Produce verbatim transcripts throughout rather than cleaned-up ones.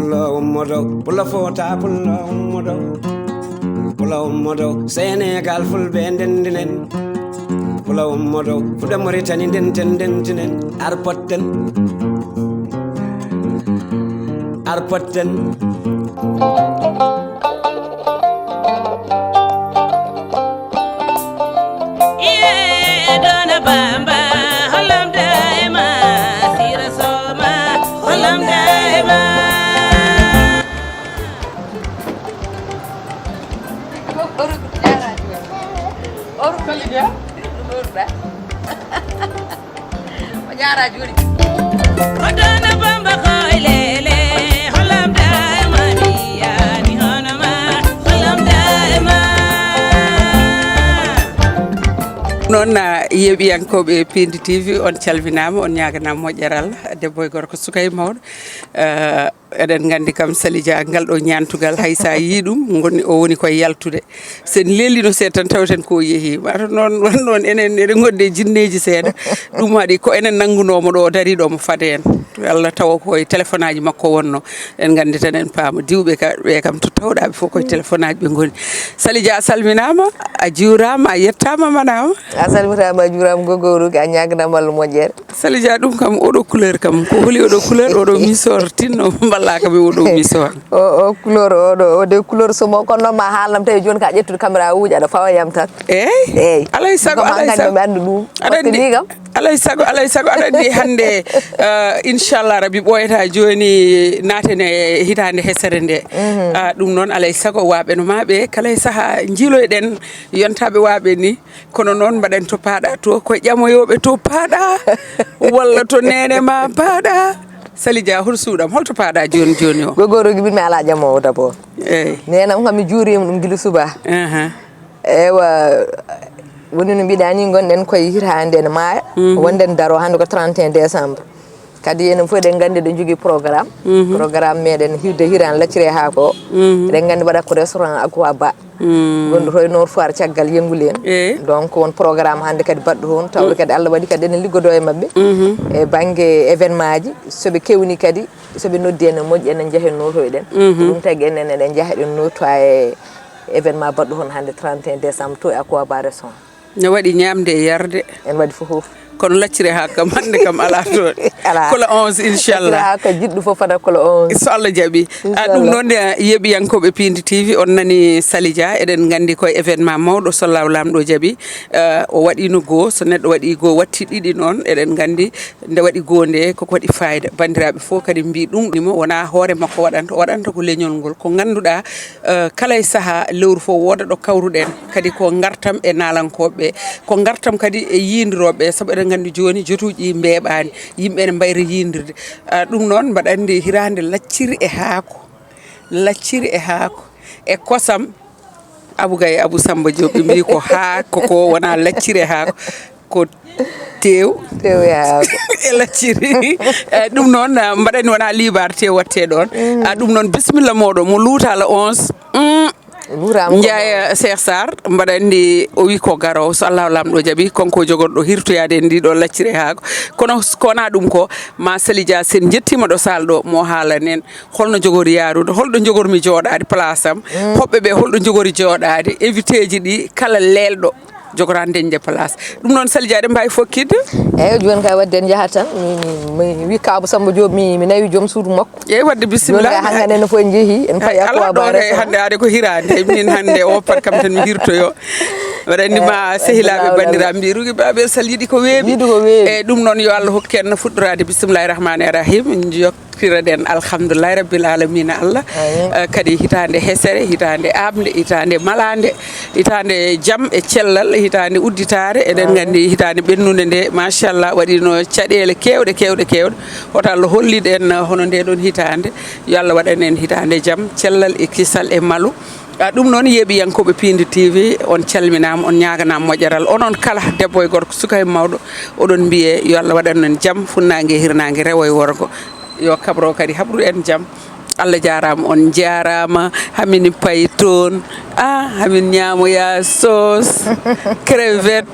Pulo ummodo, pulo fota, pulo ummodo. Pulo ummodo, Senegal fulɓe ndendinen. Pulo ummodo, fuɗa Moritani ndenten ndentinen. Arpotten. Arpotten. Iye dona bamba, holam daima, sira soma, holam daima. O jaara juuri. Hoɗon bamba koy lele, holam daima mi yani hono ma, holam daima. Noon, ah, yeeɓiyankooɓe Pindi T V, on calminaama, on ñaaganaama moƴƴaral, debbo e gorko, suka e mawɗo. Eh, eɗen nganndi kam, Sali Dia, ngal ɗo ñaantugal, hay so a yii ɗum, ngoni, o woni koye yaltude. So en leelino seeɗa tan, tawten ko o yehi. Mataw noon, won noon enen eɗen ngondi e jinneeji seeɗa. Ɗum waɗi ko enen nanngunoomo ɗo, o darii ɗo, mo fade en. Allah tawa ko e téléphone aji makko wonno. En nganndi tan, en paama diwɓe ka, ɓe kam to tawɗaa ɓe fof koye téléphone aji ɓe ngoni. Sali Dia, a salminaama, a juuraama, a yettaama, manaama. A salmitaama, a juuraama, gogowruki, a ñaaganaama Allah moƴƴere. Sali Dia, ɗum kam, oɗo couleur kam, ko holi oɗo couleur, oɗo misor tinno, mballaka mi oɗo misor. O, o couleur, oɗo, o de couleur somo, kono noon ma haalnam tawi jooni ka ƴettude caméra o wuuja, aɗa fawa yam tan. Eey? Eey. Alay sago, ɗum kam alay sago. Ɓe anndu ɗum. Aɗa anndi, ni kam. Alay sago, alay sago, aɗa anndi hannde, eh, inchallah rabbi ɓooyata jooni naaten e hitaande hesere nde. Mhm. Ah, ɗum noon alay sago waaɓe no maa ɓe, kala e sahaa njiiloyɗen yontaaɓe waaɓe ni. Kono noon mbaɗen to paaɗa to, ko ƴamoyooɓe to paaɗa, walla to neene ma paaɗa. Sali Dia, hol suuɗam, holto paaɗa jooni jooni o? Gogorogi min mi alaa ƴamoowo d'abord. Eey. Neenam kam mi juuriima ɗum gila subaa. Aha. Ewa, woni no mbiɗa ni, ngonɗen koye hitaande ene maaya. Mhm. Wonɗen daro hannde ko trente et un décembre. Kadi enen fof eɗen nganndi eɗen njogii programme. Mhm. Programme meɗen hirde hiraande lacciri e haako. Mhm. Eɗen nganndi mbaɗa ko restaurant Aqua Ba. Mm. Gonɗo to e Nord Foire caggal yenguli en. Eey. Donc won programme hannde kadi baɗɗo toon, tawde kadi Allah waɗi kadi enen liggodoo e maɓɓe. Mhm. E bannge événement ji, so ɓe kewni kadi, so ɓe noddi enen moƴƴi, enen njahen nootoyɗen. Mhm. Ko ɗum tagi enen eɗen njaha eɗen nootoya e événement baɗɗo toon hannde trente et un décembre to e Aqua Ba restaurant. Ne waɗi ñaamde e yarde. En waɗi fof fof. Kono lacciri haa kam hannde kam alaa toon. Alaa. Ko le onze, inchallah. Lacciri haa kam jiɗɗo fof fada ko le onze. So Allah jaɓi. Ah, ɗum noon, eh, yeeɓiyankooɓe Pindi T V, on nani Sali Dia, eɗen nganndi koye événement mawɗo, so Law Laamɗo jaɓi. Eh, o waɗiino goo, so neɗɗo waɗi goo, watti ɗiɗi noon, eɗen nganndi nde waɗi goo nde, koko waɗi fayida. Banndiraaɓe fof kadi mbii ɗum, ɗum wonaa hoore makko waɗanta, o waɗanta ko leñol ngol. Ko ngannduɗaa, eh, kala e sahaa lewru fof wooda ɗo kawruɗen. Kadi ko ngartam e naalankooɓe, ko ngartam kadi e yiindirooɓe, sabu eɗen nganndi jooni jotuuji ɗi mbeeɓaani, yimɓe ene mbayra yiindirde. Ah, ɗum noon, mbaɗa anndi hiraande lacciri e haako, lacciri e haako, e kosam. Abou Gaye, Abou Samba Diop, ɓe mbii ko haako ko wonaa lacciri e haako, ko tew. Tew e haako. E lacciri. Eh, ɗum noon, ah, mbaɗa anndi wonaa liibaar tew waɗtee ɗoon. Mm. Ah, ɗum noon, bisimilla mooɗo, mo luuta le onze. Mm. Luuraama ko Njaaya Cheikh Sarr, mbaɗa anndi o wi ko garoowo, so Allahu Laamɗo jaɓi, kanko jogorɗo hirtoyaade en ndiɗo lacciri e haako. Kono s-, ko wonaa ɗum ko, ma Sali Dia, sen njettiima ɗo saal ɗo, mo haalan en holno jogori yaarude, holɗo jogormi jooɗaade place am, mm, hoɓɓe ɓe holɗo jogori jooɗaade, invité ji ɗi, kala leelɗo jogora ndeñde place. Ɗum noon, Sali Dia, eɗen mbaawi fokkitde? Eeyi, jooni kay wadde en njahat tan. Mi, mi, mi wi Kaabu Samba Diop, mi, mi nawi joom suudu makko. Eeyi, wadde bisimilla. Jooni kay, hannden enen fof en njehi, en payi Aqua Ba restaurant. Hannde aade ko hiraande. Minin hannde o pat kam tan mi hirtoyo. Mbaɗa anndi ma sehilaaɓe, banndiraaɓe, mbi Rugi Babel Sall yiɗi ko weeɓi. Yiɗi ko weeɓi. Eeyi, ɗum noon yo Allah hokku en fuɗɗoraade. Bisimillahi rahmaani rahim. Njokkira ɗen alhamdulillahi rabbil alamina Allah. Amiin. Eh, kadi hitaande hesere, hitaande aaɓnde, hitaande malaande, hitaande jam e cellal, hitaande udditaare. Eɗen nganndi hitaande ɓennunde nde, machallah, waɗiino caɗeele keewɗe, keewɗe, keewɗe. Hoto Allah hollit en, eh, hono nde ɗon hitaande. Yo Allah waɗan en hitaande jam, cellal e kisal e malu. Ah, ɗum noon, yeeɓiyankooɓe Piindi T V, on calminaama, on ñaaganaama moƴƴaral. Onon kala, debbo e gorko, suka e mawɗo, oɗon mbiyee yo Allah waɗan en jam, funnaange e hirnaange, rewo e worgo. Yo kabro kadi haɓru en jam. Allah jaaraama, on njaaraama. Hamin pay toon. Ah, hamin ñaamoya sauce, crevette,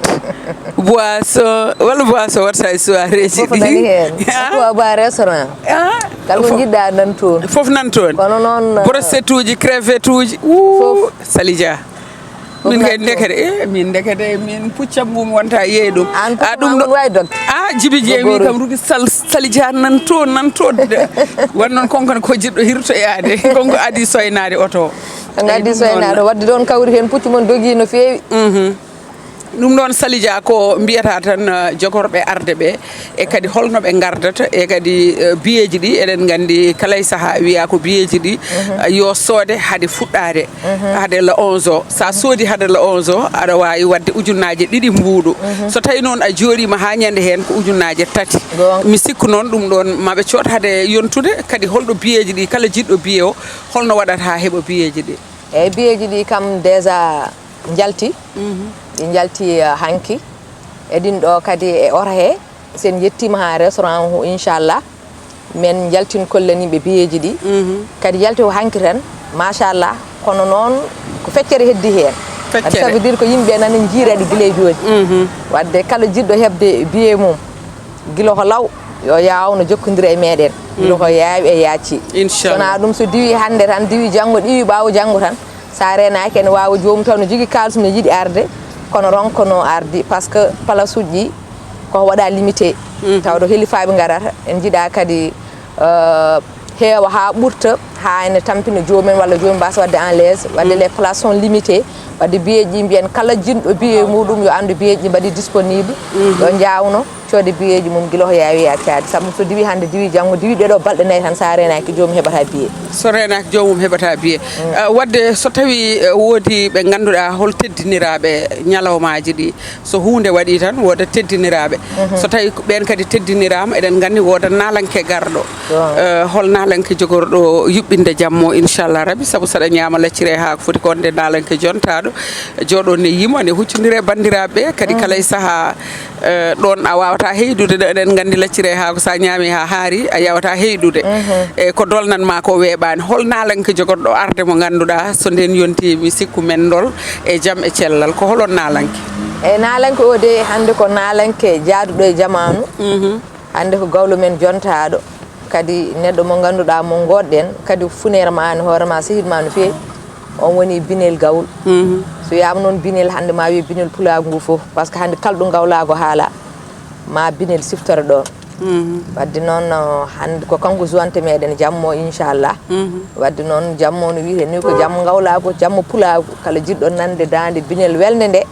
boisson, walla boisson waɗata e soirée ji Fof nani ɗi. heen. Ah, Ko ba restaurant. ah, Kala ko fof- njiɗɗa nan toon. Fof nan toon. Kono noon, Brochette uji, crevette uji. Wuu, Fof. Salija. Fof Min nan kay toon. ndekete, eh, min ndekete, min pucca mum wonta yeeyi ɗum. An Ah, pucca ma ɗo- ɗum wawi dogde. Ah, Jibi Jeey Mo wi goori. kam ruki sal, Salija nan toon, nan toon. De. Won noon kon kono ko jiɗɗo hirtoyaade, kon ko adi soynaade oto. Ngadi Ɗum soynaade, noon. Wadde ɗoon kawri heen puccu mon dogii no feewi. Ɗum ɗoon Salija ko mbiyata tan, eh, jogorɓe arde ɓe, e kadi holno ɓe ngardata, e kadi, eh, biyeeji ɗi, eɗen nganndi kala e sahaa wiya ko biyeeji ɗi, eh, yo soode hade fuɗɗaade, hade le onze o. Sa soodi hade le onze o, aɗa waawi waɗde ujunnaaje ɗiɗi mbuuɗu. So tawi noon a jooɗiima haa ñande heen ko ujunnaaje tati. Goonga. Mi sikku noon ɗum ɗoon maɓe coot hade yontude, kadi holɗo biyeeji ɗi, kala jiɗɗo biye o, holno waɗata haa heɓa biyeeji ɗi? Eyyi, biyeeji ɗi kam déjà njalti. Ɗi njalti, eh, hanki. Eɗin ɗo kadi e oto he. Sen yettiima haa restaurant o, inchallah. Men njaltin kollaniiɓe biyeeji ɗi. Kadi yalti ko hanki tan, machallah. Kono noon ko feccere heddi heen. Feccere. Ça veut dire ko yimɓe nana njiira ɗi gila e jooni. Wadde kala jiɗɗo heɓde biye mum, gila ko law, yo yaawno jokkondira e meɗen. Gila ko yaawi e yaaci. Inchallah. Sona ɗum so diwi hannde tan, diwi janngo, diwi ɓaawo janngo tan, sa reenaaki ene waawa joomum taw no jogii kaalis mum ne yiɗi arde, kono ronkono ardi, par ce que place uji ɗi koko waɗa limité. Tawde helifaaɓe ngarata, en njiɗa kadi, euh, heewa haa ɓurta, haa ene tampina joomum en walla joomum mbasa waɗde en l'aise, wadde les places sont limitées, wadde biyeeji ɗi mbiyen kala jinɗo biyee muɗum yo anndu biyeeji ɗi mbaɗi disponible, yo jaawno. Coode biyeeji mum gila ko yaawi yaacaade. Sabu so diwi hannde, diwi janngo, diwi ɗeɗo balɗe nayi tan, sa reenaaki joomum heɓata biye. So reenaaki joomum heɓata biye. Ah, wadde so tawi, eh, woodi ɓe ngannduɗaa hol teddiniraaɓe ñalawmaaji ɗi, so huunde waɗi tan wooda teddiniraaɓe. So tawi ko ɓeen kadi teddiniraama, eɗen nganndi wooda naalanke garɗo. Eh, hol naalanke jogorɗo yuɓɓinde jammo, inchallah rabbi, sabu saɗa ñaama laccire haa ko foti ko wonde naalanke jontaaɗo, jooɗo ne yimo, ne huccondire banndiraaɓe ɓe, kadi kala e sahaa Eh, ɗoon a waawata heydude, ɗo eɗen nganndi laccire haa ko sa ñaami haa haari, a yaawata heydude. E ko dolnan ma ko weeɓaani. Hol naalanke jogorɗo arde mo ngannduɗaa so ndeen yonti mi sikku men ndol e jam e cellal? Ko holon naalanke? E naalanke o de hannde ko naalanke jaaduɗo e jamaanu. Hannde ko gawlo men jontaaɗo. Kadi neɗɗo mo ngannduɗaa mo ngoɗɗen, kadi funeere ma an hoore ma, sehil ma no feewi. On woni binel gawlo. So wiyama noon binel, hannde ma wiye binel pulaagu ngu fof, par ce que hannde kala ɗo ngawlaagu haala, ma binel siftore ɗoon. Wadde noon, no, hannde ko kanko juwante meɗen jammo, inchallah. Wadde noon jammo no wiyete ni ko jammo ngawlaagu, jammo pulaagu. Kala jiɗɗo nande daande binel welnde nde,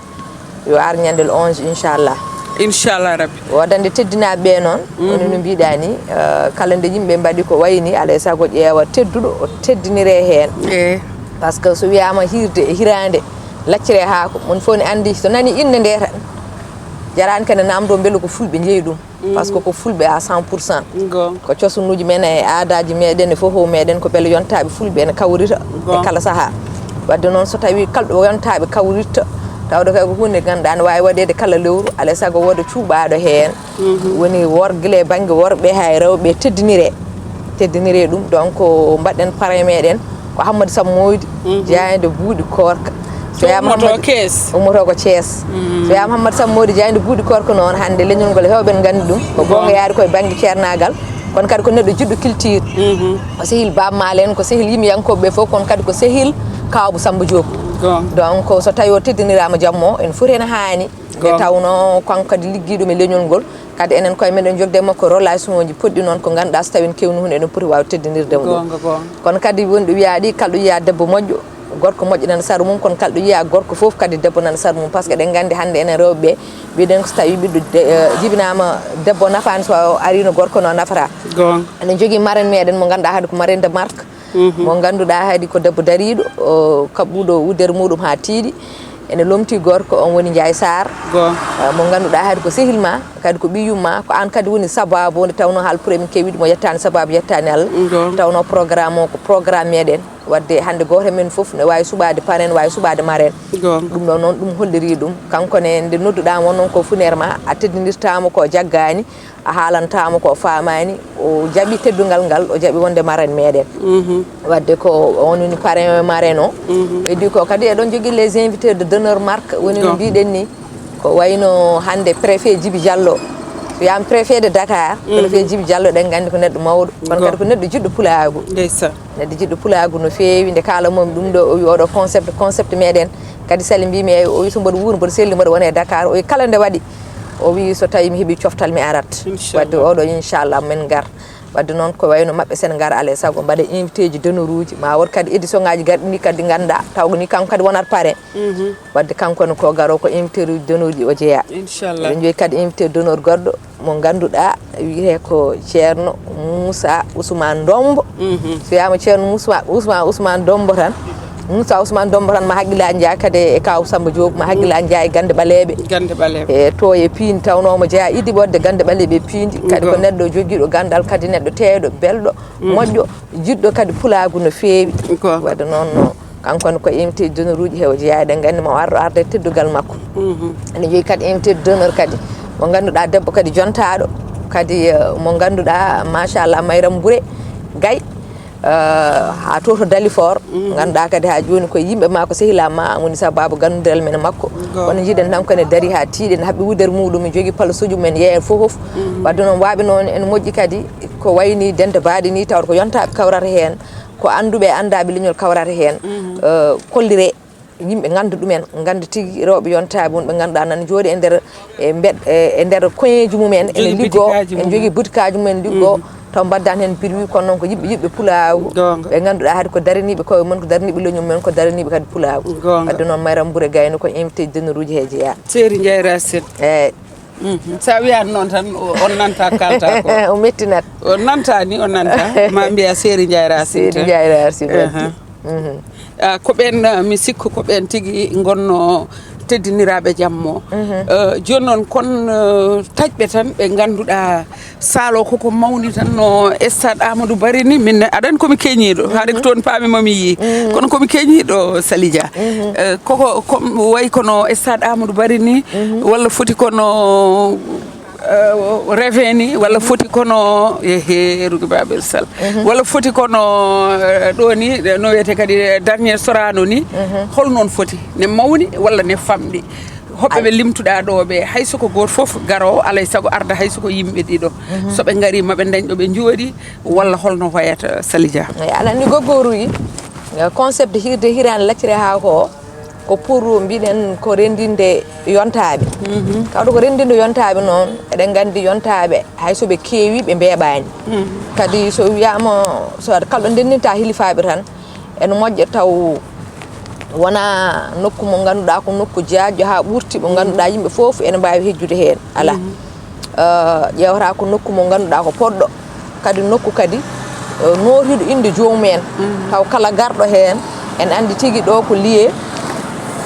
yo ar ñande le onze, inchallah. Inchallah rabbi. Wodande teddinaaɓe ɓe noon, woni no mbiɗa ni, eh, kala nde yimɓe mbaɗi ko wayi ni, alay sago ƴeewa tedduɗo, o teddinire heen. Par ce que so wiyama hirde e hirande, laccire haako, mon fof ne anndi so nani innde nde tan, jarani kene namdo mbele ko fulɓe njeyi ɗum. Par ce que ko fulɓe à cent pour cent. Ko cosunuji men e aadaji meɗen e fof meɗen ko beele yontaɓe fulɓe ene kawrita e kala saaha. Wadde noon so tawi kala ɗo yontaɓe kawritta, tawde kay ko hunde ganduɗa ne wawi waɗede kala lewru, alay sago wooda cuuɓaɗo heen. Woni wor-, gila e banggue worɓe ha e rewɓe teddinire. Teddinire ɗum, donc mbaɗɗen pare meɗen ko Hammadi Sammoydi, jayande buuɗi koorka. So wiyama ummoto Hammadi, Kees. Ummoto ko Thiès. So wiyama Hammadi Sammoydi jayande buuɗi koorka noon, hannde leñol ngol hewɓe ne nganndi ɗum. Ko goonga yaari koye bannge ceernagal, kono kadi ko neɗɗo jiɗɗo culture. O sehil Baaba Maal en, ko sehil yimiyankoɓe ɓe fof, kono kadi ko sehil Kawbo Samba Diop. Donc so tawi o teddinirama jammo, ene foti ene haani. Nde tawno kanko kadi liggiiɗo mi leñol ngol. Kadi enen koye meɗen jogde e makko relation uji poɗɗi noon ko ngannduɗaa so tawi en kewni hunde eɗen poti waaw teddinirde mo ɗum. Kono kadi wonɗo wiyaa ɗi, kala ɗo yiyaa debbo moƴƴo, gorko moƴƴo nana sara mum, kono kala ɗo yiyaa gorko fof kadi debbo nana sara mum. Par ce que eɗen nganndi hannde enen rewɓe ɓe, mbiɗen ko so tawi ɓiɗɗo de-, eh, jibinaama debbo nafaani so arino gorko no nafata. Eɗen jogii marraine meɗen mo ngannduɗaa hade ko marraine de marque. Mo ngannduɗaa hade ko debbo dariiɗo, o kaɓɓuɗo wuddere muɗum haa tiiɗi. Ene lomti gorko, on woni Njaay Saar. Eh, mo ngannduɗaa hade ko sehil ma, kadi ko ɓiyum ma, ko aan kadi woni sababu nde tawno haal pour emin kewi ɗum o yettaani sababu yettaani Allah. Tawno programme o ko programme meɗen. Wadde hannde gooto e men fof ne waawi suɓaade parrain, ne waawi suɓaade marraine. Goonga. Ɗum ɗo noon, ɗum holliri ɗum. Kanko ne, nde nodduɗaa mo noon ko funeer ma, a teddinirtaa mo ko jaggaani, a haalantaa mo ko faamaani, o jaɓi teddungal ngal, o jaɓi wonde marraine meɗen. Mhm. Wadde ko on woni parrain e marraine o. Mhm. Eddi ko kadi eɗon jogii les invités de d'honneur marque, woni no Goonga. Mbiɗen ni. Ko wayno hannde préfet Djiby Diallo. So wiyaama préfet de Dakar, Mhm. Préfet Djiby Diallo, eɗen nganndi ko neɗɗo mawɗo, kono Goonga. Kadi ko neɗɗo jiɗɗo pulaagu. Ndeysaan. Neɗɗo jiɗɗo pulaagu no feewi, nde kaala mom ɗum ɗo, o wi oɗo concept, concept meɗen. Kadi sali mbimi, o wi so mboɗo wuuri, mboɗo selli, mboɗo wona e Dakar. O wi kala nde waɗi, o wi so tawi mi heɓi coftal mi arat. Inchallah. Wadde oɗo, inchallah, men ngar. Wadde noon ko wayno maɓɓe sen ngar alay sago mbaɗa invité ji d'honneur uji, ma won kadi édition ngaji garɗi ni kadi ngannduɗaa, taw ko ni kanko kadi wonat parrain. Mhm. Wadde kanko ne ko garo ko invité d'honneur ji o jeeya. Inchallah. Eɗen jogi kadi invité d'honneur goɗɗo mo ngannduɗaa wiyetee ko Ceerno Moussa Ousmane Ndombo. Mhm. So wiyaama Ceerno Moussa Ousmane Ousmane Ndombo tan, Moussa Ousmane Ndombo tan ma hakkillaaji njaha kadi e Kaaw Samba Diop, ma hakkillaaji njaha e Gannde Ɓaleeɓe. Gannde Ɓaleeɓe. E to e piindi tawnoo mo jeeya iddi ɓodde Gannde Ɓaleeɓe piindi. Kadi ko Goonga. Neɗɗo jogiiɗo ganndal, kadi neɗɗo teeyɗo, belɗo, Mhm. Moƴƴo, jiɗɗo kadi pulaagu no feewi. Goonga. Wadde noon, no, kanko ne ko invité d'honneur uji he o jeeya, eɗen nganndi mo arɗo arde teddungal makko. Mhm. Ene jogi kadi invité d'honneur kadi mo ngannduɗaa debbo kadi jontaaɗo, kadi, eh, mo ngannduɗaa machallah Mayram Bouré Gaye, eh, haa to to Dalifort, Mhm. ngannduɗaa kadi haa jooni ko yimɓe ma ko sehilaa ma woni sababu ganndudiral men e makko. Goonga. Kono njiɗen tan ko ene darii haa tiiɗi, ene haɓɓi wudere muɗum, ene jogii palasoji mum en yeeya fof fof. Mhm. Wadde noon waaɓe noon ene moƴƴi kadi ko wayni dente baaɗe ni tawata ko yontaaɓe kawrata heen, ko annduɓe e anndaaɓe leñol kawrata heen, Mhm. eh, kollire yimɓe ngannda ɗumen, ngannda tigi rewɓe yontaaɓe wonɓe ngannduɗaa nana njooɗi e nder, e mbed-, e, e nder koyeeji mumen, ene Jogii liggoo, butikaaji ene mumen. Jogii butikaaji mumen liggoo, Mhm. taw mbaddaan heen birwi, kono noon ko yimɓe yiɗɓe pulaagu, Goonga. Ɓe ngannduɗaa hade ko daraniiɓe koye mumen, ko daraniiɓe leñol mumen, ko daraniiɓe kadi pulaagu. Goonga. Wadde noon Mayram Bouré Gaye ne ko invité d'honneur uji he jeeya. Seeri Ndiaye Racine. Eeyi. Mhm. So a wiyaani noon tan, o-, on nanta kalta ko. O mettinat. O nanta ni, o nanta. Ma mbiya Seeri Ndiaye Racine Seeri tan. Ndiaye Racine, Aha. Wadde. Mhm. Ah, ko ɓeen, ah, mi sikku ko ɓeen tigi ngonno teddiniraaɓe jammo. Mhm. Eh, jooni noon kon, eh, taƴɓe tan ɓe ngannduɗaa saalo koko mawni tan no stade Amadou Barry ni. Min aɗan komi keñiiɗo. Mhm. Haade ko toon paami mami yii. Mhm. Kono komi keñiiɗo Salidia. Mhm. Eh, koko, ko wayi kono stade Amadou Barry ni, Mhm. walla foti kono, eh, reveni, walla foti kono, ehe, Rugi Babel Sall. Mhm. Walla foti kono, eh, ɗo ni, no wiyete kadi, eh, dernier Sorano ni. Mhm. Hol noon foti? Ne mawni walla ne famɗi? Hoɓɓe ɓe limtuɗaa ɗo ɓe, hay so ko gooto fof garoowo, alay sago arda hay so ko yimɓe ɗiɗo. Mhm. So ɓe ngarii, ma ɓe ndañ ɗo ɓe njooɗi, walla holno wayata, Salidia? Eyi, aɗa anndi Goggooru wi, eh, concept hirde hiraande lacciri haa ko, ko pour mbiɗen ko renndinde yontaaɓe. Mhm. Tawde ko renndinde yontaaɓe noon, eɗen nganndi yontaaɓe hay so ɓe keewi, ɓe mbeeɓaani. Mhm. Kadi so wiyaama, so kala ɗo ndenndinta hilifaaɓe tan, ene moƴƴa taw wonaa nokku mo ngannduɗaa ko nokku jaajɗo haa ɓurti, mo ngannduɗaa yimɓe fof ene mbaawi hejjude heen. Alaa. Mhm. Eh, ƴeewata ko nokku mo ngannduɗaa ko poɗɗo, kadi nokku kadi, eh, nootiiɗo innde joomum en. Mhm. Taw kala garɗo heen, en anndi tigi ɗo ko lieu,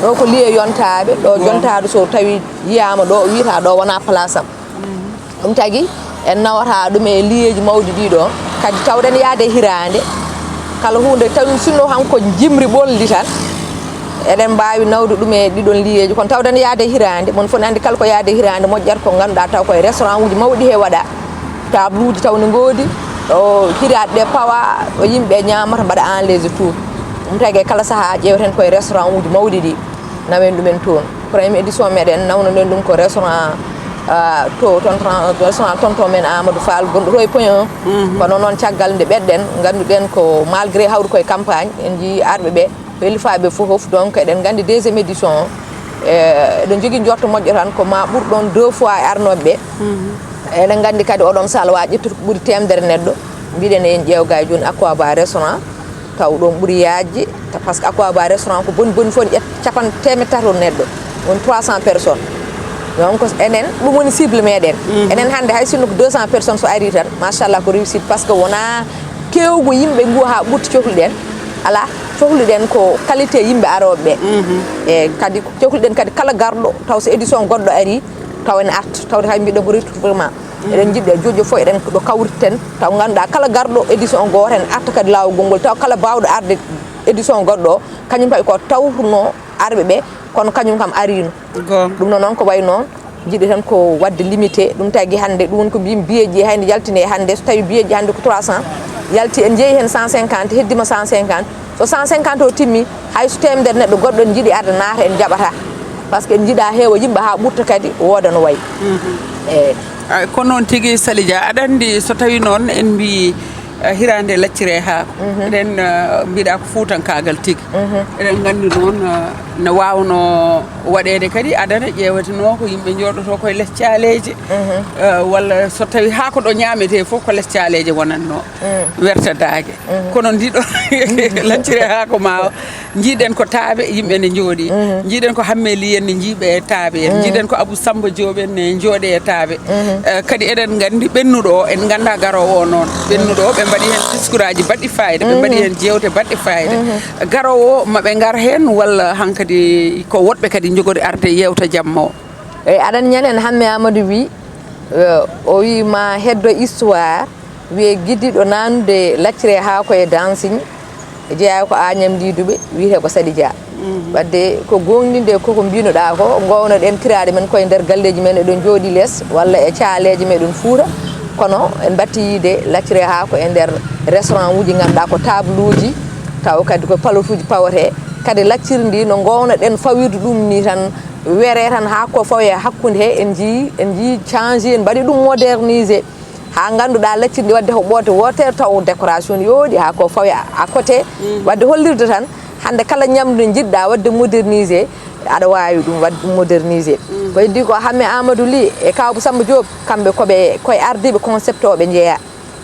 ɗo ko lieu yontaaɓe, ɗo Goonga. Jontaaɗo so tawi yiyaama ɗo, wiyata ɗo wonaa place am. Mhm. Ɗum tagi en nawata ɗum e lieuji mawɗi ɗiɗo, kadi tawɗen yaade e hiraande, kala huunde tawi sinno hanko jimri ɓoldi tan, eɗen mbaawi nawde ɗum e ɗiɗon lieuji, kono tawɗen yaade e hiraande, mon fof ne anndi kala ko yaade e hiraande moƴƴata ko ngannduɗaa taw koye restaurant uji mawɗi he waɗa, table uji taw ne ngoodi, ɗo hiraaɗe ɗe pawa, ɗo yimɓe ñaamata mbaɗa en les tour. Ɗum tagi e kala sahaa ƴeewten koye restaurant uji mawɗi ɗi. Nawen ɗumen toon. Première édition meɗen nawnoɗen ɗum ko restaurant, ah, to, ton, ton, restaurant tonton men Amadou Fall, gonɗo to e point un. Mhm. Kono noon caggal nde ɓeɗɗen, ngannduɗen ko malgré hawri koye campagne, en njii arɓe ɓe, welifaaɓe fof, donc eɗen nganndi deuxième édition o, eh, eɗen njogii njorto moƴƴo tan ko ma ɓur ɗoon deux fois e arnooɓe ɓe. Mhm. Eɗen nganndi kadi oɗon salle wa ƴettude ko ɓuri teemedere neɗɗo, mbiɗen en ƴeew ga e jooni Aqua Bar restaurant, taw ɗoon ɓuri yaajde, ta-, par ce que Aqua Bar restaurant ko boni boni fof ne ƴetta capan-, teemedde tati on neɗɗo, woni trois cents personnes. Donc enen, ɗum woni cible meɗen. Mhm. Enen hannde hay sinno ko deux cents personnes so arii tan, machallah ko réussite, par ce que wonaa keewgu yimɓe ngu haa ɓurti cohluɗen, alaa, cohluɗen ko qualité yimɓe arooɓe ɓe. Mhm. E kadi cohluɗen kadi kala garɗo, taw so édition goɗɗo arii, taw ene arta, tawde hay mbiɗen ko recrutement. Eɗen njiɗi e joƴƴo fof, eɗen ɗo kawriten, taw ngannduɗaa kala garɗo édition o gooto, en arta kadi laawol ngol, taw kala baawɗo arde Édition goɗɗo o, kañum kadi ko tawruno arɓe ɓe, kono kañum kam ariino. Goonga. Ɗum noon, noon ko wayi noon, njiɗi tan ko waɗde limité. Ɗum tagi hannde, ɗum woni ko mbiymi, billet ji hannde yaltini e hannde, so tawi billet ji hannde ko trois cents, yalti en njeeyi heen cent cinquante, heddima cent cinquante. So cent cinquante o timmi, hay so teemedere neɗɗo goɗɗo en njiɗi arde naata, en njaɓata. Par ce que en njiɗa heewa yimɓe haa ɓurta kadi wooda no wayi. Eeyi. Ah, ko noon tigi, Sali Dia. Aɗa anndi, so tawi noon en mbi, ah, hiraande laccire haako. Eɗen, ah, mbiɗa ko fuutankaagal tigi. Eɗen nganndi noon, ah, ne waawnoo waɗeede kadi adana ƴeewatenoo ko yimɓe njooɗotoo koye les caaleeje. Ah, walla so tawi haako ɗo ñaametee fof ko les caaleeje wonatnoo. Werta daage. Kono ndiɗo laccire haako ma o, njiiɗen ko taabe, yimɓe ne njooɗi. Njiiɗen ko hammeli en ne njiiɓe e taabe en. Njiiɗen ko Abou Samba Diop en ne njooɗe e taabe. Eh, kadi eɗen nganndi ɓennuɗo o, en ngannda garoowo o noon. Ɓennuɗo o, ɓe mbaɗi heen diskuraaji baɗɗi fayida, ɓe mbaɗi heen jeewte baɗɗe fayida. Garoowo o, ma ɓe ngar heen walla hankadi ko woɗɓe kadi njogori arde yeewta jamma o? Eyi, aɗa anndi ñande Hamme Amadou wi, eh, o wi ma heddo histoire, wiye gidiɗo nanude laccire haako e dancing, jeyaa ko Agnam Didoubé, wiyetee ko Sali Dia. Wadde ko goongɗinde ko ko mbinoɗaa ko, ngownoɗen kiraaɗe men koye nder galleeji men, eɗen njooɗi les walla e caaleeje meɗen Fuuta, kono en mbatti yiide laccire haako e nder restaurant uji, ngannduɗaa ko table uji, taw kadi ko palot uji pawetee. Kadi lacciri ndi no ngownoɗen fawirde ɗum ni tan, were tan haa ko fawi e hakkunde he, en njii, en njii changé, en mbaɗi ɗum modernisé. Haa ngannduɗaa lacciri ndi wadde ko ɓoote wootere taw décoration yooɗi haa ko fawi à côté. Wadde hollirde tan, hannde kala ñamdu ndu njiɗɗaa wadde modernisé, aɗa waawi ɗum wadde ɗum modernisé. Ko heddi ko Hamme Amadou Ly e Kaaw Samba Diop, kamɓe ko ɓe, koye ardiiɓe conceptooɓe njeeya.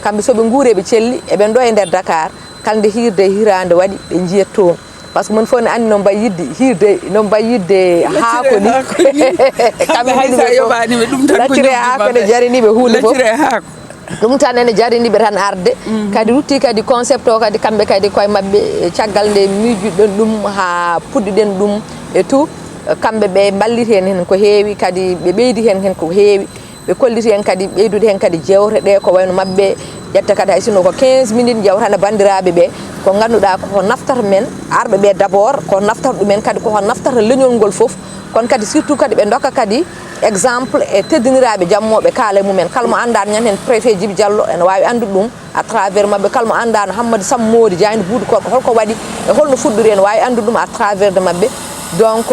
Kamɓe so ɓe nguure ɓe celli, eɓen ɗo e nder Dakar, kala nde hiirde e hiraande waɗi, ɓe njiyat toon. Par ce que mon fof ne anndi no mbayi yiɗde hiirde, no mbayi yiɗde haako ni. Kamɓe hay sa yoɓaani ɓe, ɗum tan ko laccire haako ne jarani ɓe huunde fof. Ɗum tan ene jarani ɓe tan arde. Kadi rutti kadi concept o kadi kamɓe kadi koye maɓɓe, e caggal nde miijuɗen ɗum haa puɗɗiɗen ɗum e tout, kamɓe ɓe mballit heen heen ko heewi, kadi ɓe ɓeydi heen heen ko heewi. Ɓe kolliti heen kadi, ɓeydude heen kadi jeewte ɗe ko wayno maɓɓe ƴetta kadi hay sinno ko quinze minutes, njewtana banndiraaɓe ɓe ko ngannduɗaa ko naftata men arɓe ɓe d'abord, ko naftata ɗumen kadi, ko naftata leñol ngol fof. Kono kadi surtout kadi ɓe ndokka kadi exemple e teddiniraaɓe jammooɓe kaala e mumen. Kala mo anndaa ñande heen préfet Djiby Diallo ene waawi anndude ɗum à travers maɓɓe. Kala mo anndaano Hammadi Sammoori Jaaynde Buuɗi Korka holko waɗi e holno fuɗɗori, ene waawi anndude ɗum à travers de maɓɓe. Donc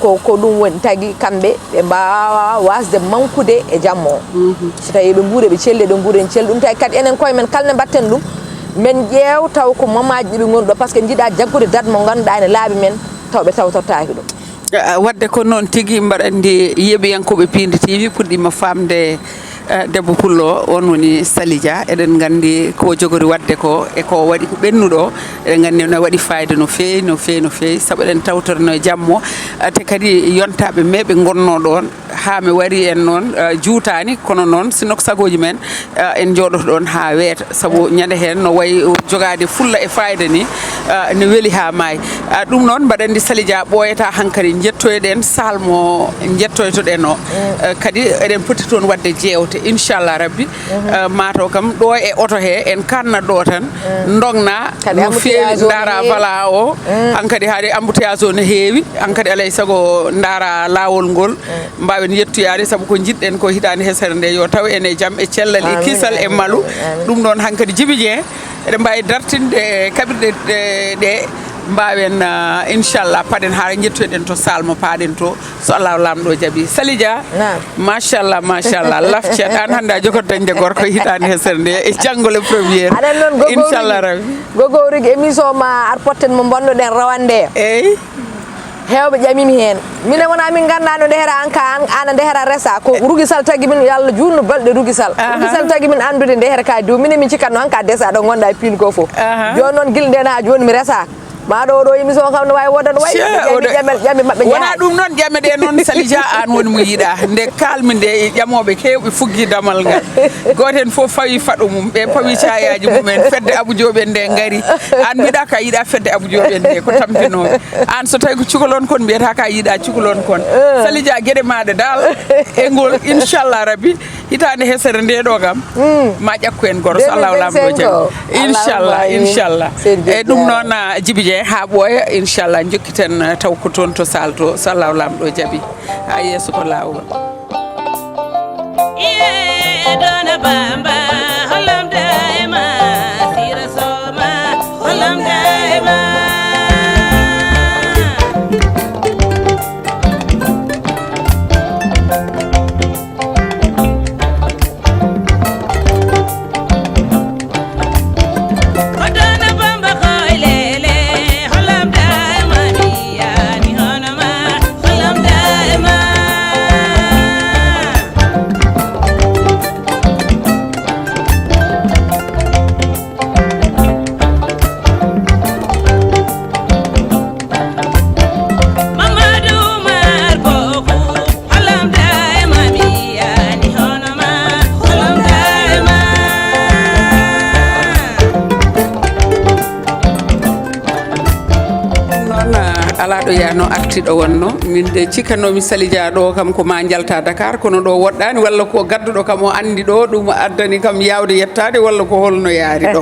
ko, ko ɗum woni tagi kamɓe ɓe mbaawa waasde mankude e jamma o. So tawi eɓe nguura eɓe celli, eɗen nguura en celli. Ɗum tagi kadi enen koye men kala nde mbatten ɗum, men ƴeew taw ko mamaaji ɗi ɓe ngoni ɗo, par ce que en njiɗaa jaggude date mo ngannduɗaa ene laaɓi men taw ɓe tawtortaaki ɗum. Ah, wadde ko noon tigi, mbaɗa anndi yeeɓiyankooɓe Piindi T V puɗɗiima faamde, eh, debbo pullo o, on woni Sali Dia. Eɗen nganndi ko jogori waɗde ko e ko waɗi ko ɓennuɗo o. Eɗen nganndi no waɗi fayida no feewi, no feewi, no feewi, sabu eɗen tawtorno e jammo. Ah, te kadi yontaaɓe me ɓe ngonnoo ɗoon, haa mi wari en noon, eh, juutaani, kono noon sinno ko sagooji men, eh, en njooɗoto ɗoon haa weeta, sabu ñande heen no wayi jogaade fulla e fayida ni, eh, ne weli haa maayi. Ah, ɗum noon mbaɗa anndi Sali Dia ɓooyataa hankadi, njettoyɗen salle mo njettoytoɗen o. Eh, kadi eɗen poti toon waɗde jeewte, inchallah rabbi. Eh, mataw kam ɗo e oto he en kannat ɗo tan, ndogna no feewi, ndaara bala o, hankadi haade embouteillage o no heewi, hankadi alay sago ndaara laawol ngol. Mbaawen yettoyaade, sabu ko njiɗɗen ko hitaande hesere nde, yo taw en e jam, e cellal, e kisal, e malu. Ɗum ɗoon hankadi Djiby Dieng, eɗen mbaawi dartinde kaɓirɗe ɗe, ɗe mbaawen, ah, inchallah, paɗen haa njettoyɗen to salle mo paaɗen to, so Allahu Laamɗo jaɓi. Sali Dia, machallah, machallah, lafcet. Aan hannde a jogoto dañde gorko hitaande hesere nde, e janngo le premier. Aɗa anndi noon, Gogo, inchallah rabbi. Gogo Rigi, émission ma ar potten mo mbonnoɗen rawande. Eyi. Heewɓe ƴamimi heen. Minen wonaa min nganndaa no ndehera an ka, an, an a ndehera resa. Ko Rugisal tagi min, yo Allah juutnu balɗe Rugisal. Rugisal tagi min anndude ndehera ka dow. Minen min cikatno an ka desa ɗo ngonɗa e piin ko fof. Jooni noon gila ndeen haa jooni mi resaaka. Ma ɗo, ɗo émission kam no waawi woodan wayi. Ƴami, ƴami maɓɓe. Wonaa ɗum noon, ƴame ɗe noon, Sali Dia, aan woni mo yiɗaa. Nde kaalmi nde, e ƴamooɓe keewɓe fuggi damal ngal. Gooto heen fof fawi faɗo mum, ɓe pawi caayaaji mumen, fedde Abou Diop en nde ngari. Aan mbiɗa ka yiɗa fedde Abou Diop en nde, ko tampinooɓe. Aan so tawi ko cukalon kon, mbiyata ka yiɗa cukalon kon. Sali Dia, geɗe maaɗa dal e ngol, inchallah rabbi, hitaande hesere nde ɗo kam, ma ƴakku en goro, so Allahu Laamɗo jaɓi. Inchallah, inchallah. E ɗum noon, ah, Djiby Dieng. E haa ɓooya, inchallah, njokkiten, eh, taw ko toon to saal to, so Allahu Laamɗo jaɓi. Haa yeeso ko laawol. Iye, Dona Bamba, hollam daima, Sira Soma, hollam daima. Noon, alaa ɗo yaano arti ɗo wonno. Min de cikkanoomi Sali Dia ɗo kam ko ma njalta Dakar, kono ɗo woɗɗaani, walla ko gadduɗo kam o anndi ɗo, ɗum addani kam yaawde yettaade, walla ko holno yaari ɗo?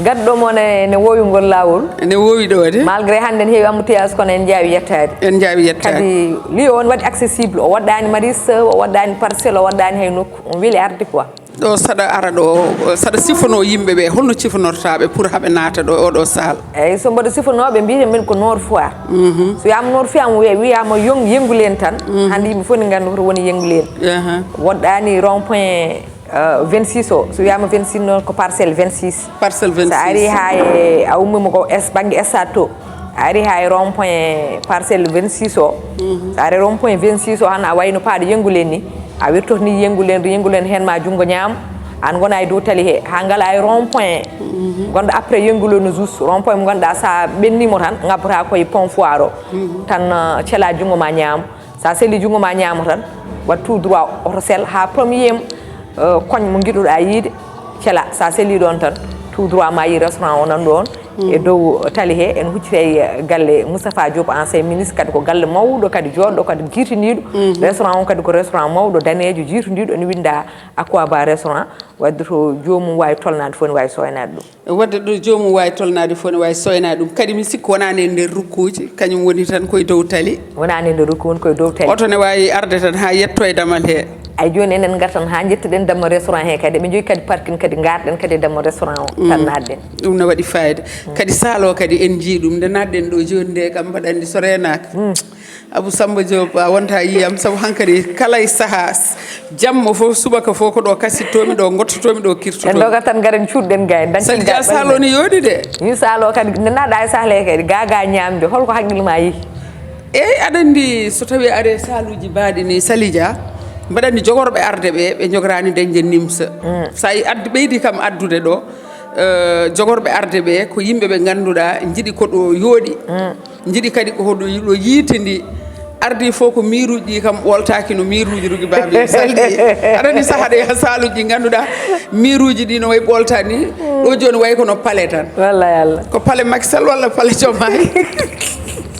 Gaddo mo ne, ne woowi ngol laawol. Ne woowi ɗo de. Malgré hannde ne heewi embouteillage, kono en njaawi yettaade. En njaawi yettaade. Kadi lieu on waɗi accessible, o waɗɗaani Maris, o waɗɗaani Parcelles, o waɗɗaani hay nokku. On weli arde quoi. Ɗo saɗa ara ɗo, saɗa sifono yimɓe ɓe, holno cifonortaɓe pour haɓe naata ɗo e oɗo saal? Eyyi, so mboɗo sifonoɓe, mbiyeten min ko Nord Foire. Mhm. So wiyama Nord Foire, mo wiya, wiyama yong-, yengulen tan. Mhm. Hannde yimɓe fof ne nganndi hoto woni yengulen. Aha. Woɗɗani rond point, euh, vingt-six o. So wiyama vingt-six noon ko parcelle vingt-six. Parcelle vingt-six. So ari ha e, a ummima ko es-, banggue stade to. A ari ha e rond point parcelle vingt-six o. Mhm. So ari rond point vingt-six o, han a wayno paaɗo yengulen ni. A wirtoto ni yengulen, yengulen hen ma junngo ñaamo, an ngona e dow tali he, haa ngala e rond point. Mhm. Gonɗo après yengulen no jus, rond point mo ngannduɗaa sa ɓennimo tan, ngabbata koye pont foire o. Mhm. Tan, uh, cela junngo ma ñaamo. Sa seli junngo ma ñaamo tan, waɗ tout droit oto sel haa premier, uh, koñ mo ngiɗuɗaa yiide, cela. Sa seli ɗon tan, tout droit ma yi restaurant o nan ɗon. Mm. E dow tali he, en hucciti e galle Moustapha Diop, ancien ministre, kadi ko galle mawɗo, kadi joɗɗo, kadi jiitiniiɗo. Mhm. Restaurant on kadi ko restaurant mawɗo, daneejo, jiitiniiɗo, ene winnda Aquaba restaurant. Wadde to joomum waawi tolnaade fof, ne waawi soynaade ɗum. Wadde ɗo joomum waawi tolnaade fof, ne waawi soynaade ɗum. Kadi mi sikku wonaani e nder rukkuuji, kañum woni tan koye dow tali. Wonaani e nder rukkuuji, woni koye dow tali. Oto ne waawi arde tan haa yetto e damal he. Ay, jooni enen ngartan haa njettuɗen dammal restaurant he kadi. Eɓe njogii kadi parking kadi, ngarɗen kadi e dammal restaurant o, mm, tan naatɗen. Ɗum ne waɗi fayida. Mm. Kadi saal o kadi en njii ɗum. Nde naatɗen ɗo jooni nde kam, mbaɗa anndi so reenaaka. Mm. Abou Samba Diop, a wonta yiyam, sabu hankadi kala e sahaa, s-, jamma fof, subaka fof, ko ɗo kasittomi, ɗo gottotomi, ɗo kirtotomi. En doga tan, garen cuuɗɗen gay, dañten. Sali Dia, saal o ne yooɗi de. Min saal o kadi, nde naatɗa e sahle kadi, gaga ñaamde, holko haqqille ma yehi? Eyi, aɗa anndi, so tawii a ari e saaluuji baaɗi ni, Sali Dia, mbaɗa anndi jogorɓe arde ɓe, ɓe njogoraani dañde nimsa. Mm. So a yi-, addu-, ɓeydi kam addude ɗo, eh, jogorɓe arde ɓe ko yimɓe ɓe ngannduɗaa njiɗi ko ɗo yooɗi. Mm. Njiɗi kadi ko hoɗo yi-, ɗo yiitidi. Ardii fof ko miiruuji ɗi kam ɓooltaaki no miiruuji Rougui Baba saldi. Aɗa anndi sahaa ɗo yaha saaluuji ɗi ngannduɗaa miiruuji ɗi no wayi ɓooltaani. Ɗo jooni wayi kono palais tan. Wallay Allah. Ko palais Macky Sall walla palais Diomaye?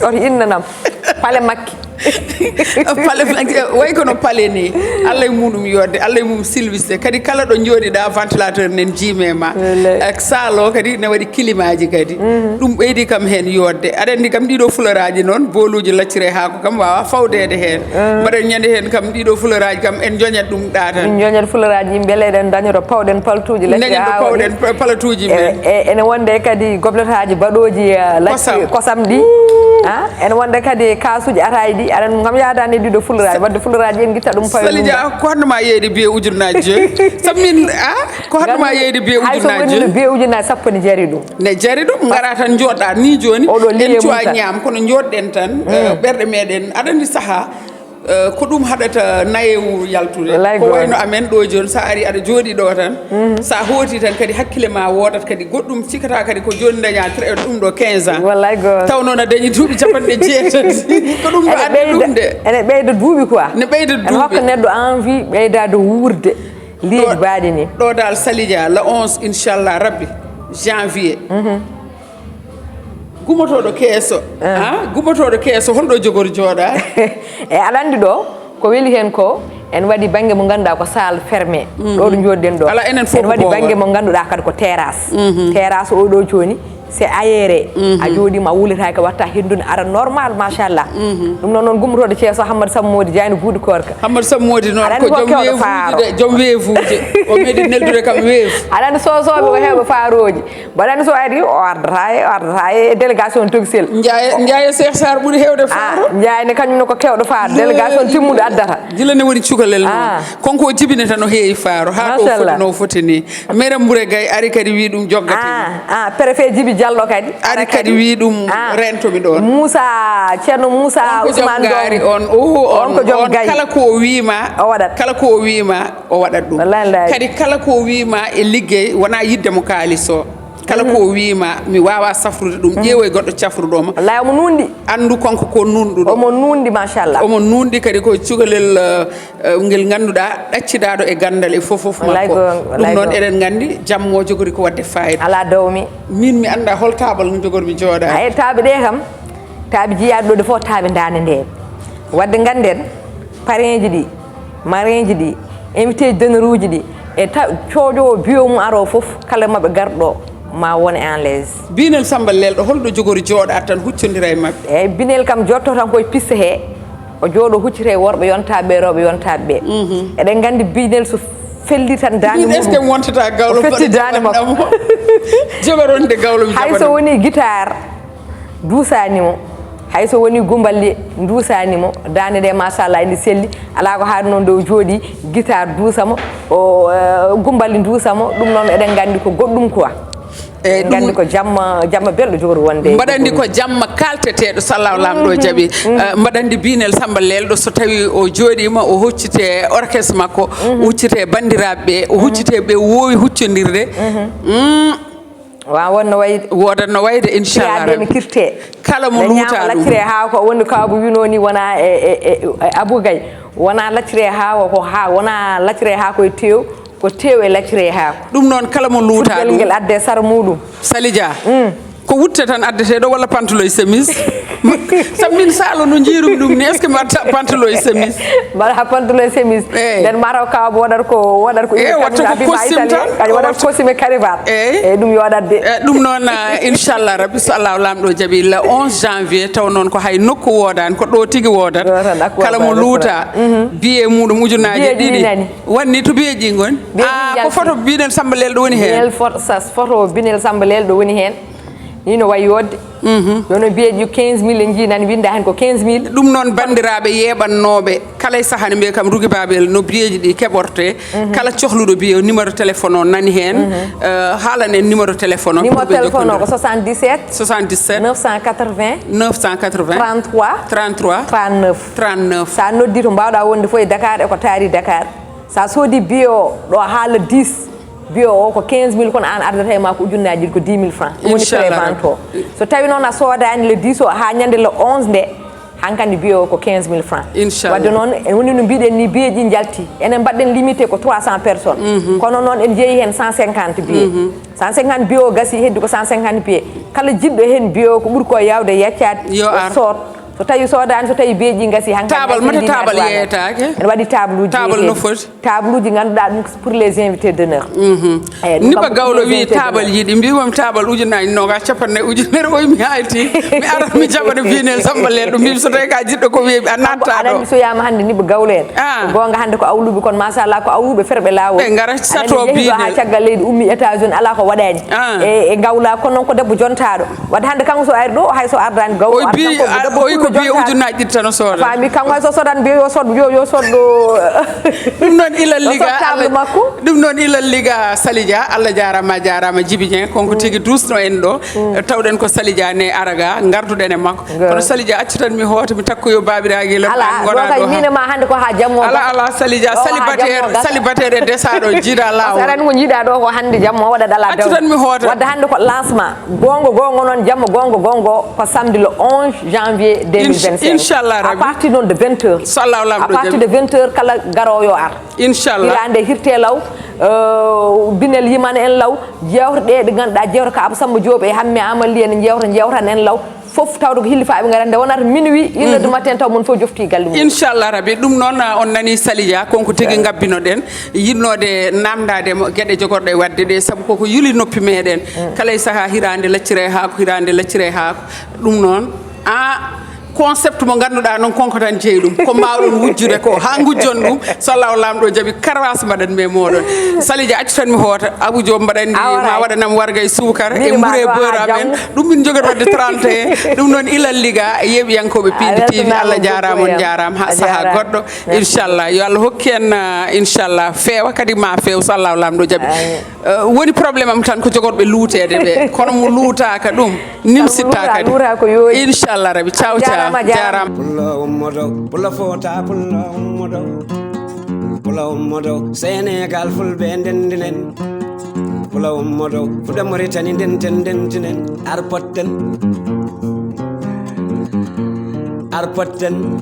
Oto innanam. Palais Macky. Palais Macky, way kono palais ni. Allah e muɗum yodde, Allah e mum silwiste. Kadi kala ɗo jooɗiɗa, ventilateur nen jiime ma. Wallay. Ak saal o kadi ne waɗi kilimaji kadi. Mhm. Ɗum ɓeydi kam hen yodde. Aɗa anndi kam ɗiɗo fularaaji noon, booluuji laccire haako kam waawa fawdeede heen. Mhm. Mbaɗen ñande heen kam ɗiɗo fularaaji kam en joñat ɗum ɗa tan. Min joñat fularaaji yimɓe, eɗen dañoto pawɗen paltuuji laccire. Dañen ɗo haako pawɗen pa-, palatuuji e, men. E, ene wonde kadi gobletaaji baɗooji, eh, lacci-, kosam. Kosam ɗi. Ah, ene wonde kadi kaasuuji ataaji ɗi. Aɗa anndi kam yaadaani e ɗiɗo fularaaji. Wadde fularaaji en ngitta ɗum pawe. Sali Dia, ko honno ma yeeyde biye ujunnaaji joyi? Sabu min, ah, ko honno ma yeeyde biye ujunnaaji joyi? Hay so wonino biye ujunnaaji sappo ne jari ɗum. Ne jari ɗum, ngara tan jooɗa ni jooni. Oɗo liye en cuwa mum tan. Ñaam, kono jooɗɗen tan, mm, eh, ɓerɗe meɗen. Aɗa anndi sahaa, eh, ko ɗum haɗata nayewu yaltude. Wallay. Ko goonga. Wayno amen ɗo jooni, sa ari aɗa jooɗi ɗo tan, mhm, sa hooti tan kadi hakkille ma woodat kadi goɗɗum, cikkata kadi ko jooni daña tre-, ɗum ɗo quinze ans. Wallay goonga. Taw noon a dañi duuɓi capanɗe jeetati. Ko ɗum ɗo addi ɗum de. Ene ɓeyda duuɓi quoi. Ne ɓeyda duuɓi. Ene hokka neɗɗo envie ɓeydaade wuurde. Leydi baaɗi ni. Ɗo dal Sali Dia, le onze, inchallah rabbi, janvier. Mhm. Gumotooɗo keeso. Ah. Ah, gumotooɗo keeso, holɗo jogori jooɗa? E aɗa anndi ɗo, ko weli heen ko, en waɗi bannge mo ngannduɗaa ko salle fermée. Mhm. Ɗo ɗo jooɗiɗen ɗo. Ala, enen fof en waɗi bannge mo ngannduɗaa kadi ko terrasse. Mhm. Terrasse o ɗo jooni, C'est aéré. A jooɗiima, a wulitaaki, a watta henndude, ara normal, machallah. Ɗum noon, noon gummotooɗo Cees o, Hammad Sammoodi Jayno Buuɗi Koorka. Hammad Sammoodi noon ko joom weefuuji de, joom weefuuji. O meeɗi neldude kam weefu. Aɗa anndi soosooɓe ko heewɓe faarooji. Mbaɗa anndi so ari, o ardata e, o ardata e délégation togisel. Njaay, Njaay e Cheikh Sarr ɓuri heewde faaro. Njaay ne kañum ne ko keewɗo faaro. Délégation timmuɗo addata. Gila ne woni cukalel noon. Konko o jibinata no heewi faaro. Haa ɗo foti no foti ni. Meram Mbure Gay ari kadi wi ɗum joggata. Ah, ah, préfet Djibi Diallo kadi. Ari kadi wi ɗum rentomi ɗon. Moussa, Ceerno Moussa Ousmane Gaari on. On ko joom gay. Kala ko o wiima, o waɗat. Kala ko o wiima, o waɗat ɗum. Wallahi, wallahi. Kadi kala ko o wiima e liggey, wona yidde mo kaalis o. Kala ko o wiima, mi waawa safrude ɗum. Ƴeewoy goɗɗo cafruɗo ma. Wallahi, omo nuunɗi. Anndu kanko ko nuunɗuɗo. Omo nuunɗi, machallah. Omo nuunɗi kadi ko cukalel, eh, eh, ngel ngannduɗaa ɗaccidaaɗo e ganndal e fof fof makko. Ɗum noon eɗen nganndi jammo jogori ko waɗde fayida. Alaa dowmi. Min mi anndaa hol taabal no jogormi jooɗaade. Ay, taaɓe ɗe kam, taaɓe jiyaaɗe ɗo ɗe fof taaɓe ndaande nde. Waɗde ngannden, pareeji ɗi, mareeji ɗi, invité d'honneur uji ɗi, e ta-, coojoowo biyo mum aroo fof, kala maɓɓe garɗo ma won en l'aise. Biinel Samba Lelɗo, holɗo jogori jooɗaade tan huccondira e maɓɓe? Eeyi, Biinel kam jotto tan koye piste he, o jooɗo huccita e worɓe yontaaɓe ɓe, rewɓe yontaaɓe ɓe. Eɗen nganndi Biinel so felli tan daande muɗum. Est-ce que mi wontata gawlo? O fetti daande makko. Joga ronde gawlo mi. Hay so woni guitare duusaani mo, hay so woni gumballi duusaani mo, daande nde machallah ene selli, alaa ko haali noon nde o jooɗi, guitare duusa mo, o, eh, gumballi duusa mo, ɗum noon eɗen nganndi ko goɗɗum quoi. Eeyi, ɗum nganndi ko jamma, jamma belɗo jogori wonde. Mbaɗa anndi ko jamma kalteteeɗo, so Allahu Laamɗo jaɓi. Eh, mbaɗa anndi Biinel Samba Lelɗo, so tawi o jooɗiima, o huccite orchestre makko, o huccite banndiraaɓe ɓe, o huccite ɓe woowi huccondirde. Mm. Wa-, won no wayde. Woodat no wayde, inchallah. Kala mo luuta ɗum. Laccire haa ko woni ko Abu wino ni wona e, e, e, e Abu Gay. Wona laccire haa ko, ko haa, wona laccire haa koye tew. Ko tew e laccire haako. Ɗum noon, kala mo luuta ɗum. Ngel adde sara muɗum. Sali Dia. Mm. Ko wutte tan addete ɗo walla pantalon e chemise? Sabu min saalo no njiirumi ɗum ni, est-ce que mbaɗata pantalon e chemise? Mbaɗa pantalon e chemise. Eey. Nden mataw kaw waɗat ko, waɗat ko. Eey, waɗata ko costume tan. Kadi waɗat costume e cravate. Eey. Eey, ɗum yo waɗat de. Eey, ɗum noon, ah, inchallah rabbi, so Allah laamɗo jaɓi, le onze janvier, taw noon ko hay nokku woodaani, ko ɗo tigi woodat. Kala mo luuta, billet muɗum ujunnaaje ɗiɗi. Wonni to biyeeji ɗi ngoni? Ah, ko photo Biinel Samba Lelɗo woni heen. Biinel photo, sa-, photo Biinel Samba Lelɗo woni heen. Ni no wayi yodde. Mhm. Ɗo no biyeeji quinze mille en njii nani winnda heen ko quinze mille. Ɗum noon banndiraaɓe yeeɓannooɓe kala e sahaa ne mbiya kam Rugi Babel no biyeeji ɗi keɓorte. Mhm. Kala cohluɗo biye o numéro téléphone o nani heen. Mhm. Eh, haalan en numéro téléphone o. Numéro téléphone o ko soixante-dix-sept. Soixante-dix-sept. Neuf cent quatre-vingts. Neuf cent quatre-vingts. Trente-trois. Trente-trois. Trente-neuf. Trente-neuf. Sa noddi to mbaawɗa wonde fof e Dakar e ko taari Dakar. Sa soodi billet o ɗo haa le dix, billet o ko quinze mille, kono aan ardata e ma ko ujunnaaji ɗiɗi, ko dix mille francs. Ɗum woni pré-vente o. So tawi noon a soodaani le dix o haa ñande le onze nde, hankadi billet o ko quinze mille francs. Inchallah. Wadde noon, e woni no mbiɗen ni, billet ji njalti. Enen mbaɗɗen limité ko trois cents personnes. Mhm. Kono noon en jeeyi heen cent cinquante billet. Mhm. Cent cinquante billet o gasi, heddi ko cent cinquante billet. Kala jiɗɗo heen billet o ko ɓuri ko yaawde yaccaade, yo ar. Sood. So tawi soodaani, so tawi beeƴi ngasi hankadi. Taabal, mata taabal yeeyetaake? Ene waɗi taabaluuji. Taabal no foti? Taabaluuji ngannduɗaa ɗum pour les invités d'honneur. Mhm. Eyi, ɗum Niba kam Gawlo pour les wi invités d'honneur. Taabal yiɗi, mbiimi taabal ujunnaaji noogaas, capanɗe nayi ujunere, oy mi hayti. Mi arat mi jaɓana Biinel Samba Lelɗo, mbiimi so tawi ka jiɗɗo ko weeɓi, a natta ɗo. Aɗa anndi so yaama hannde Niba Gawlo en. Ah. Ko goonga hannde ko awluɓe, kono machallah ko awluɓe ferɓe laawol. Ɓe ngara sato Biinel. Aɗa anndi yehi ɗo haa caggal leydi ummi États-Unis, alaa ko waɗaani. Ah. E, e Gawla, kono noon ko debbo jontaaɗo. Wadde hannde kanko so ari ɗo, hay so ardaani Gawlo, o arata bi-, kanko ko debbo o wi ko pullo biye jontaaɗo. Ujunnaji ɗiɗi tan o sooda. Faami, kanko hay so sodan biye yo sod, yo, yo sod ɗo. Ɗum noon ila liga table makko. Ɗum noon ila liga Sali Dia, Allah jaaraama, a jaaraama Jibi Dieng, konko tigi duusno en ɗo. Mm. Tawɗen ko Sali Dia ne ara ga, ngarduɗen e makko. Kono Sali Dia accu tan mi hoota, mi takkoyo baabiraagal am. Ala, ɗo kay min e ma hannde ko haa jamma o gasa. Ala, ala, Sali Dia, célibataire, célibataire e desaaɗo, jiidaa laawol. Parce que aɗa anndi ko jiidaa ɗo ko hannde jamma o waɗat ala dawde. Accu tan mi hoota. Wadde hannde ko lancement. Goonga, goonga noon, jamma goonga, goonga ko samedi le onze janvier deux mille vingt-cinq. Inch-, inchallah rabbi. À partir noon de vingt heures. So Allah laamɗo jaɓi. À partir de vingt heures, kala garoowo yo ar. Inchallah. Hiraande hirte law, euh, Biinel yimana en law, jeewte ɗe ɗe ngannduɗaa jeewte ka Abou Samba Diop e Hamme Amali en jeewte, jeewtan en law. Fof tawde ko hillifaaɓe ngarata nde wonata minuit, une heure du matin, taw mon fof jofti e galle mum. Inchallah rabi. Ɗum noon, on nani Salidia, konko tigi ngabbinoɗen, yiɗnode namdade mo geɗe jogorɗe wadde ɗe, sabu koko yuli noppi meɗen. Kala e saaha hirande laccire haako, hirande laccire haako. Ɗum noon, a concept mo ganduɗa noon, konko tan jeeyi ɗum, ko mbawɗon wujjude ko ha gujjon ɗum. So allahu lamɗo jaaɓi, karawas mbaɗan me moɗon. Salidia, accu tan mi hoota. Abou Diop mbaɗa andi ma waɗanam warga e suukar e mbure beurre amen. Ɗum min jogata wadde trente et un. Ɗum noon ilal liga, yeeɓiyankoɓe Pindi T V, Allah jarama, on jarama ha saaha goɗɗo. Inchallah, yo Allah hokku en, inchallah, feewa kadi ma feew, so allahu lamɗo jaaɓi. Woni problème am tan ko jogorɓe luutede ɓe, kono mo luutaka ɗum nimsitta kadi. Inchallah rabi. Ciao ciao. Jarama. Pullo ummoto, pullo fota, pullo ummoto. Pullo ummoto, Senegal fulɓe ndendinen. Pullo ummoto, fuɗa Moritani ndenten ndentinen. Arpotten. Arpotten.